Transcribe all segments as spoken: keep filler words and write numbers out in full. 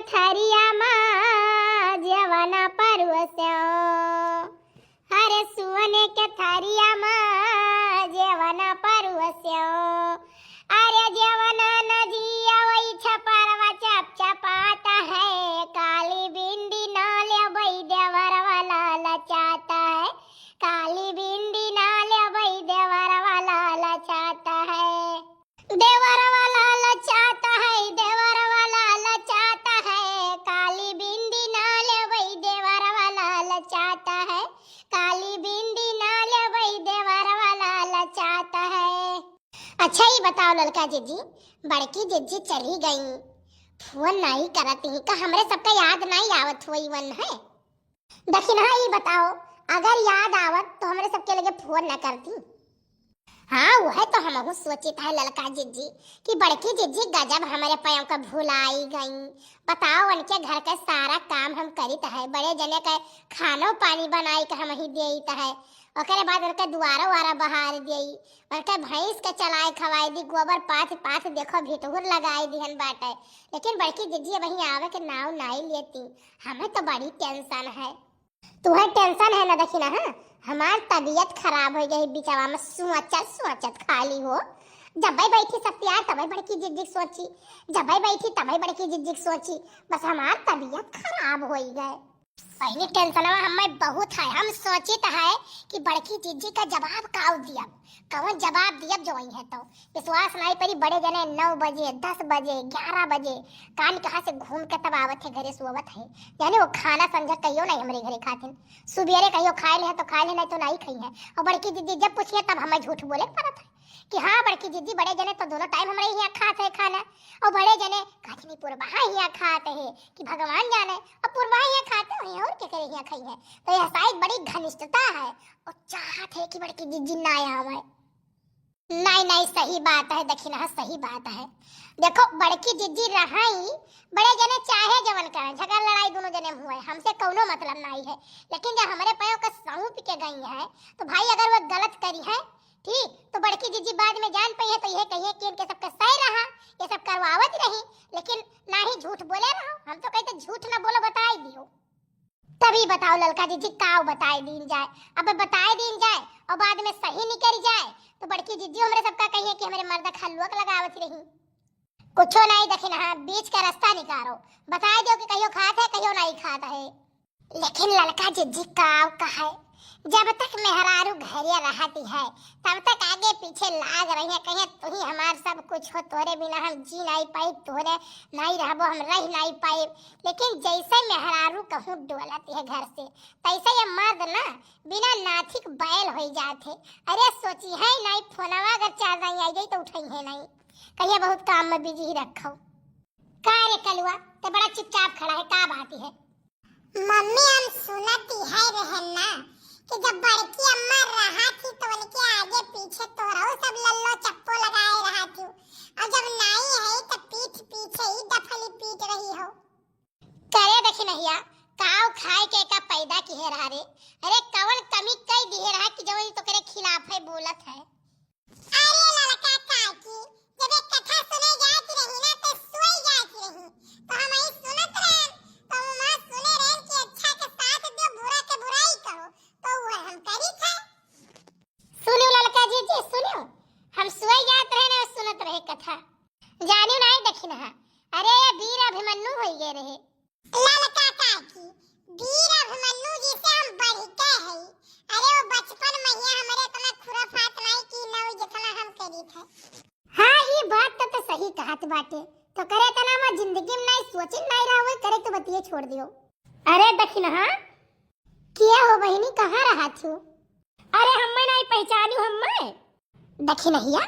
थरिया मा जेवन परोस्यो, अरे सोने के थरिया मा जेवन परोस्यो, अरे जेवन न जिया वही छपरवा चपचपात है, काली बिंदी ना लेबै देवरवा लालचात है, काली बिंदी ना लेबै देवरवा लालचात है। देवरवा लालचात है, देवरवा लालचात है, काली बिंदी ना लेबै, देवरवा लालचात है, काली बिंदी ना लेबै, देवरवा लालचात है। अच्छा, ई बताओ ललका जिज्जी, बड़की जिज्जी चली गई, फोन नाई करत ही का, हमरे सबका याद नाई आवत हुई वन है? दखिनहा, ई बताओ, अगर याद आवत तो हमरे सबके लगे फोन न करती। हाँ, वह तो हमहू सोचित है ललका जिज्जी कि बड़की जिज्जी गजब हमरे पयों का भुलाई गई। बताओ, उनके घर का सारा काम हम करित है, बड़े जने का खानो पानी बनाई के हम ही देइत है, ओकरे बाद उनके दुआरा वारा बहार देई, उनके भैंस के चलाए खवाई दी, गोबर पाथ पाथ देखो भिटहुर लगाई दिहन बाटे, लेकिन बड़की जिज्जी वहीं आवे के नाव नाई लेती। हमें तो बड़ी टेंशन है। तुहे टेंशन है ना, दखिनहा, हाँ? हमार तबीयत खराब हो गई बिचवा में, सोचत सोचत खाली हो। जब बैठी सब प्यार तब बड़की जिज्जी सोची, जब बैठी तब बड़की जिज्जी सोची, बस हमार तबीयत खराब हो गए। पहली टेंशनवा हमें बहुत है, हम सोचित है कि बड़की जिज्जी का जवाब काउ दियब, कौन जवाब दियब जो वही है तो। विश्वास नाई परी, बड़े जने नौ बजे, दस बजे, ग्यारह बजे, कान कहाँ से घूम के तब आवत है, घरे सोवत है। यानी वो खाना संझा कहियो नहीं हमरे घरे खातिन। सुबेरे कहियो खाए ले है तो खाए ले, नहीं तो नहीं खाई है। और बड़की जिज्जी जब पूछिए तब हमें झूठ बोले के पड़त है कि हाँ बड़की जिज्जी, बड़े जने तो दोनों टाइम हमरे यहाँ खात है खाना, और बड़े जने कथनी पुरबहा यहाँ खात है कि भगवान जाने, और पुरबहा यहाँ खाते हैं और क्या करे यहाँ खाई है। तो यह शायद बड़ी घनिष्ठता है और चाहत है कि बड़की जिज्जी ना आवे। नहीं, नहीं, सही बात है दखिनहा, सही बात है। देखो, बड़की जिज्जी रहाई, बड़े जने चाहे जवन करें, झगड़ा लड़ाई दोनों जने में हुए, हमसे कौनो मतलब नहीं है, लेकिन जब हमरे पयों का सौंप के गई है, तो भाई अगर वो गलत करी है, ठीक, तो बड़की जिज्जी बाद में जान पाई है, तो यह कहिए कि इनके सबके सही रहा, ये सब करवावत रही, लेकिन ना ही झूठ बोले रहो। हम तो कहते झूठ ना बोलो, बताई दियो। तभी बताओ ललका जिज्जी, काव बताए दीन जाए? अब बताए दीन जाए और बाद में सही निकल जाए, तो बड़की जिज्जी हमरे सबका कहिए कि हमरे मर्द का हलुआ के लगावत रही। कुछो नहीं दखिनहा, बीच का रास्ता निकारो, बताए दो कि कहियो खात है, कहियो नहीं खात है। लेकिन ललका जिज्जी काव कहे, जब तक मेहरारू घरे रहती है, तब तक आगे पीछे लाग रही है, कहिए तू ही हमार सब कुछ हो, तोरे बिना हम जी नहीं पाई, तोरे नहीं रहबो, हम रह नहीं पाई। लेकिन जैसे मेहरारू कहूँ डोलत है घर से, तैसे ये मर्द ना बिना नाथिक बैल होई जात है। अरे सोची है नहीं, फोनवा अगर चार नहीं आई गई तो उठाई है नहीं, कहिए बहुत काम में बिजी ही रखो। का रे कलुआ, ते बड़ा चुपचाप खड़ा है, का बात है? मम्मी, हम सुनत है रहन ना कि जब बड़की अम्मा रहा थी तो उनके आगे पीछे तोरहु सब लल्लो चप्पो लगाए रहा थी, और जब नाई है तो पीठ पीछे ही डफली पीट रही हो। करे दखिनहिया, काव खाए के का पैदा किहे रहा रे? अरे कवन कमी कई दिहे रहा कि जवन तो करे खिलाफ है बोलत है? अरे ललका काकी, जब एक कथा सुने जात रही ना तो सोई जात रही, तो हम ही सुनत रहन, तो हम वहाँ सुने रहन कि अच्छा के साथ दो, बुरा के बुराई कहो, तो वह हम करी थे। सुनो ललका जिज्जी, सुनो, हम सोई जात रहे ना, सुनत रहे कथा। जानियो नाई दखिनहा, अरे ये वीर अभिमन्यु होई गए रहे। ललका काकी, वीर अभिमन्यु जी से हम बढ़ के हई। अरे वो बचपन में ही हमरे इतना खुराफात नाई की ना, जितना हम करी थे। हाँ, ई बात तो, तो सही कहत बाटे। तो करे तना मैं जिंदगी में नाई सोचिन नाई रहा, वही करे तो बतिये छोड़ दियो। अरे दखिनहा, किया हो बहिनी, कहाँ रहा थू? अरे हम्मे नाई पहचानी हम्मे। दखिनहिया,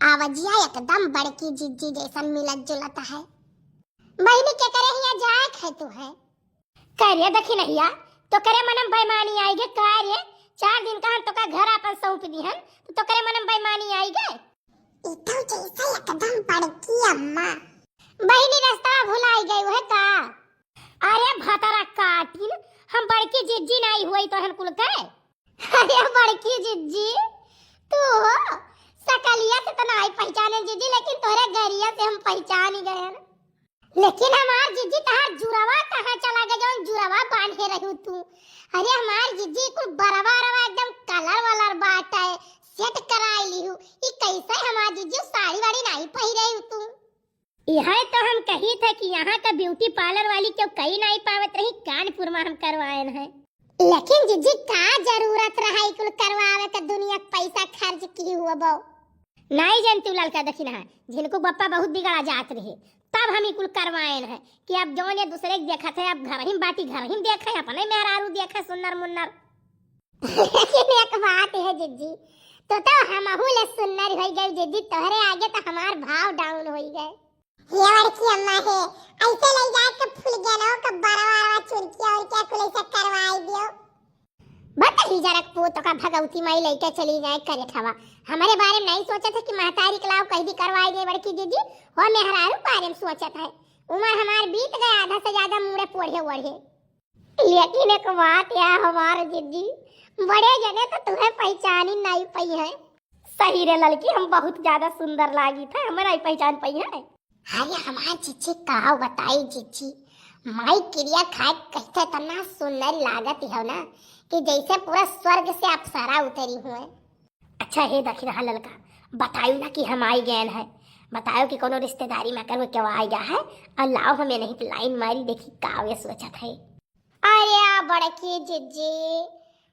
आवाजिया एकदम बड़की जिज्जी जैसन मिलत जुलत है। बहिनी के करे हिया जाए है तू है? का रे दखिनहिया, तो करे मनम बेईमानी आई गे का रे? चार दिन का हम तो का घर आपन सौंप दिहन, तो, तो करे मनम बेईमानी आई गे? ई तो जैसे एकदम बड़की अम्मा। बहिनी रास्ता भुलाई गई है का? अरे भतरा काटिन, हम बड़की जिज्जी नाई हुई तो हन कुल के। अरे बड़की जिज्जी, तू हो, सकलिया से तो नाई पहचाने जिज्जी, लेकिन तोरे गरिया से हम पहचान ही गए हैं। लेकिन हमार जिज्जी, तहार जुरवा कहाँ चला गए, जौन जुरवा बांधे रहू तू? अरे हमार जिज्जी, कुल बरवा रवा एकदम colour वलर बाटे, set कराई लिहू। ई कैसे हमार जिज्जी साड़ी वाड़ी नाहीं पहिरे हू तू? इहे तो हम कही थे कि यहाँ का beauty parlour वाली क्यों कई नाहीं पावत रही, कानपुर में हम करवाएन है। लेकिन जिज्जी, का जरूरत रहा ई कुल करवावे के, दुनिया के पैसा खर्च की हुआ बो? नाहीं जानती ललका, देखी ना, झिनकू बप्पा बहुत बिगड़ा जात रहे, तब हम ई कुल करवाएन है कि अब जौन ये दूसरे के देखत है, अब घर ही बाटी, घर ही देखे, अपने मेहरारू देखे सुन्नर मुन्नर। लेकिन एक बात है जिज्जी, तो तो हमहू ले सुन्नर होई गई जिज्जी, तोहरे आगे तो हमार भाव down होई गए। ये बड़की अम्मा है, ऐसे ले जाए के फूल गेनो के बरवा बरवा चुरकी और क्या कुल ऐसा करवाई दियो। बताई जरा पूत का भगवती माई लेके चली जाए करे ठवा। हमारे बारे में नहीं सोचत है कि महतारी के लाव कह दी करवाई दे बड़की जिज्जी, हो मेहरारू बारे में सोचत है। उम्र हमार बीत गया, आधा से ज्यादा मुड़े पोढ़े ओढ़े। लेकिन एक बात या हमार जिज्जी, बड़े जने तो तुम्हें पहचानी नहीं पई है। सही रे ललकी, हम बहुत ज्यादा सुंदर लागी थे, हमें नहीं पहचान पई है। अरे हमार जिज्जी का बताई जिज्जी, माई किरिया खाए कहते तना सुंदर लागत हो ना, कि जैसे पूरा स्वर्ग से अप्सरा उतरी हुए। अच्छा हे दखिनहा ललका, बतायो ना कि हम आई गए हैं, बतायो कि कोनो रिश्तेदारी में अगर वो क्यों आई गया है, और लाओ हमें नहीं तो line मारी देखी का वे सोचत है। अरे आ बड़की जिज्जी,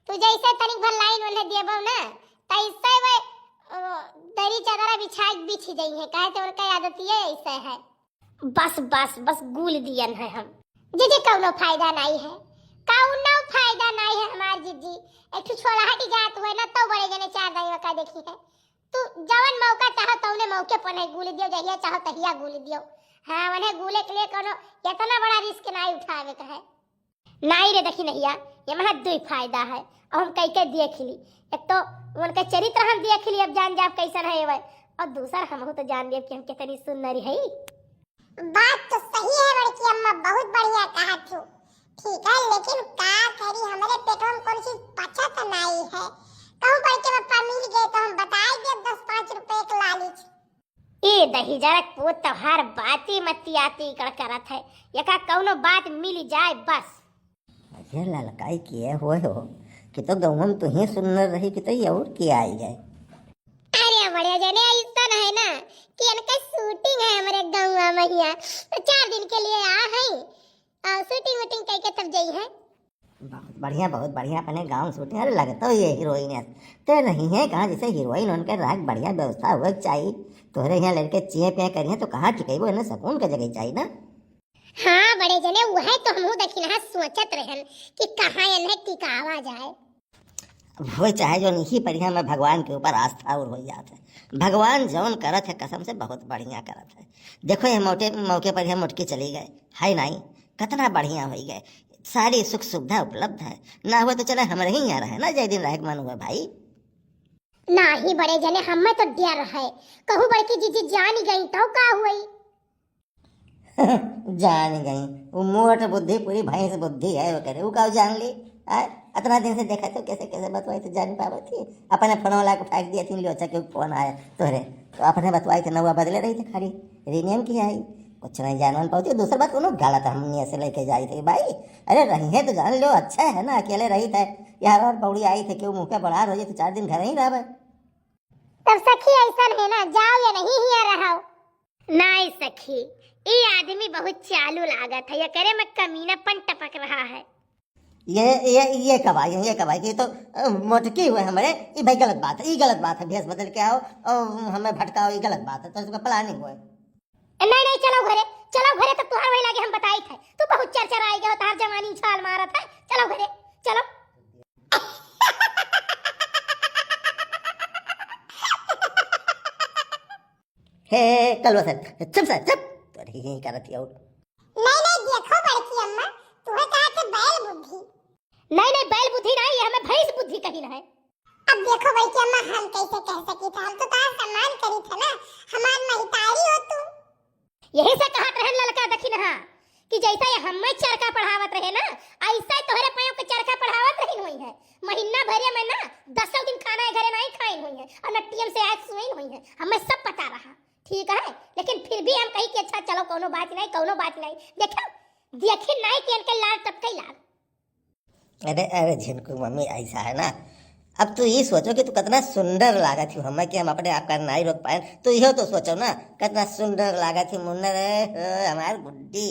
तू जैसे तनिक भर line वाले देबो ना, तैसे वे, अ, दरी चदरा बिछा के बिछ जाई है, काहे तो उनका आदत ये ऐसे है। बस, बस, बस, गूल दियन है हम। जिज्जी, कौनो फायदा नाई है, कौनो फायदा नाई है हमार जिज्जी। एक ठो छोलहट जात हुए ना, तो बड़े जने चार दाई का देखी है। तू जवन मौका चाहो, तौने मौके पर नहीं गूल दियो, जहिया चाहो, तहिया गूल दियो। हाँ, उन्हें गूले के लिए कौनो इतना बड़ा risk नाई उठावे का है। नाई रे दखिनहिया, ये महा दुई फायदा है। अब हम कई के देख ली, एक तो उनके चरित्र हम देख ली, अब जान जाब कैसन है वे, और दूसर हमहू तो जान लेब कि हम कितनी सुंदर है। बात तो सही है बड़की अम्मा, बहुत बढ़िया कहा तू। ठीक है, लेकिन का करी, हमरे पेटवा में कौन चीज पचत नहीं है। कहूँ बड़के पप्पा मिल गए तो हम बताई देब दस पाँच रुपए के लालच। ए दहिजरक पूत, तोहार बाती मती आती कड़ करत है, यका कौनो बात मिल जाए बस। अरे ललकाई किए हुए हो कि तो गौवा में तुही सुंदर रही कि तो ये और किए आई गए। अरे बड़े जने ऐसा है ना कि इनका shooting है हमारे गौवा में हिया, तो चार दिन के लिए आ है, और shooting वूटिंग करके तब जाई है। बहुत बढ़िया, बहुत बढ़िया, अपने गाँव shooting। अरे लगता हो ये हीरोइन है, ते नहीं है कहाँ जैसे हीरोइन उनके राख बढ़िया व्यवस्था हुए चाहिए। तोहरे यहाँ लड़के चिए पिए करिए तो कहाँ ठिकेबो, इन्हें सुकून का जगह चाहिए ना। हाँ बड़े जने, वह तो हमहू दखिनहा सोचत रहन कि कहाँ इन्हें टिकावा जाए। अब होए चाहे जो नहीं, पर यहाँ में भगवान के ऊपर आस्था और हो जात है। भगवान जौन करत है कसम से बहुत बढ़िया करत है। देखो ये मौके, मौके पर यह मोटकी चली गए, है नहीं, कितना बढ़िया हो गए, सारी सुख सुविधा उपलब्ध है। ना हुआ तो चले हमरे ही यहाँ रहे ना, जय दिन रहे के मन हुआ भाई। नाही बड़े जने, हमें तो डर है, कहूँ बड़की जिज्जी जानी गई तो का हुई? जान गई, वो मोट बुद्धि पूरी भैंस बुद्धि है वो करे, वो का जान ली? आय, इतना दिन से देखा तो कैसे कैसे बतवाई तो जान पावत थी, अपने फोन वाला को फेंक दिया थी, लो अच्छा क्यों फोन आया तोरे, तो अपने बतवाई तो नौवा बदले रही थी खाली, रिनेम की आई, कुछ नहीं जान मान पावती। दूसरी बात उन्होंने गलत हमने ऐसे लेके जाई थी भाई, अरे रही है तो जान लो, अच्छा है ना अकेले रही थे यार, और बौड़ी आई थे क्यों मुँह पे बढ़ा रही तो चार दिन घर ही रह। तब सखी ऐसा है ना, जाओ या नहीं हिया रहो। नाई सखी, ई आदमी बहुत चालू लागत है, एकरे में कमीनापन टपक रहा है। ये, ये, ये कब आई, ये कब आई? ये तो, अ, मोटकी हुए हमरे, ई भाई गलत बात है, ई गलत बात है, भेष बदल के आओ और हमें भटकाओ, ई गलत बात है, तो इसका planning हुए। नहीं, नहीं, चलो घरे, चलो घरे, तो तुहार वही लागे हम बताई थे, तू बहुत चरचराई गयो, तार जवानी उछाल मारत है, चलो घरे, चलो। हे, कलवा साहब, चुप साहब, चुप। तो यही करत ही और। नहीं, नहीं, देखो बड़की अम्मा, तुम्हें कहा थे बैल बुद्धि। नहीं, नहीं, बैल बुद्धि नहीं, ये हमें भैंस बुद्धि कही ना है। अब देखो बड़की अम्मा, हम कैसे कह सकी थे, हम तो तार सम्मान करी थे ना, हमार महतारी हो तू। यही से कहत रहन ललका दखिनहा कि जैसा ये हमें चरखा पढ़ावत रहे ना, ऐसा ही तोहरे पायों के चरखा पढ़ावत रही हुई है। महीना भरे में ना दसों दिन खाना है घरे नहीं खाइन हुई है और न टीएम से आज सुइन हुई है, हमें सब पता रहा। ठीक है, लेकिन फिर भी हम कही कि अच्छा चलो कौनो बात नहीं, कौनो बात नहीं। देखो, देखी नहीं कि इनके लार टपके लार। अरे, अरे झिनकू मम्मी, ऐसा है ना, अब तू ई सोचो कि तू कितना सुंदर लागत ही हमें, कि हम अपने आप का नाई रोक पाए। तू इहो तो सोचो ना, कितना सुंदर लागत ही मुन्नर है, हो, हमार गुड्डी।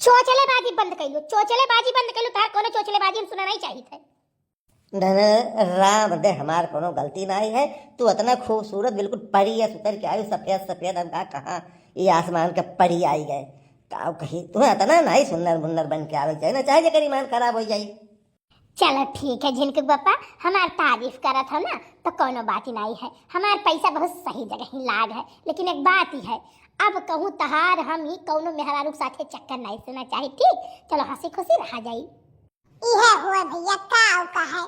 चोचलेबाजी बंद कइलो, चोचलेबाजी बंद कइलो, तार कोनो चोचलेबाजी हम सुना नहीं चाहित है। न, न, राम दे, हमार कोनो गलती नाई है। तू इतना खूबसूरत, बिल्कुल परी है, उतर के आयु सफेद सफेद, हम कहा कहाँ ये आसमान के परी आई गए। का कही, तुम्हें इतना नाई सुंदर मुन्नर बन के आवे चाहिए ना, चाहे जेकर ईमान खराब हो जाई। चलो ठीक है झिनकू बापा, हमार तारीफ करत हो ना, तो कोनो बात ही नाई है। हमार पैसा बहुत सही जगह ही लाग है, लेकिन एक बात ही है, अब कहूँ तहार हम ही कौनो मेहरारू के साथे चक्कर नहीं सुना चाही, ठीक? चलो हंसी खुशी रहा जाई। इहे हुए भैया, का का है,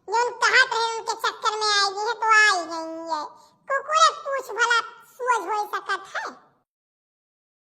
जौन कहत रहे उनके चक्कर में आई गई है तो आई गई है। कुकुर पूछ भला सोझ हो सकत है?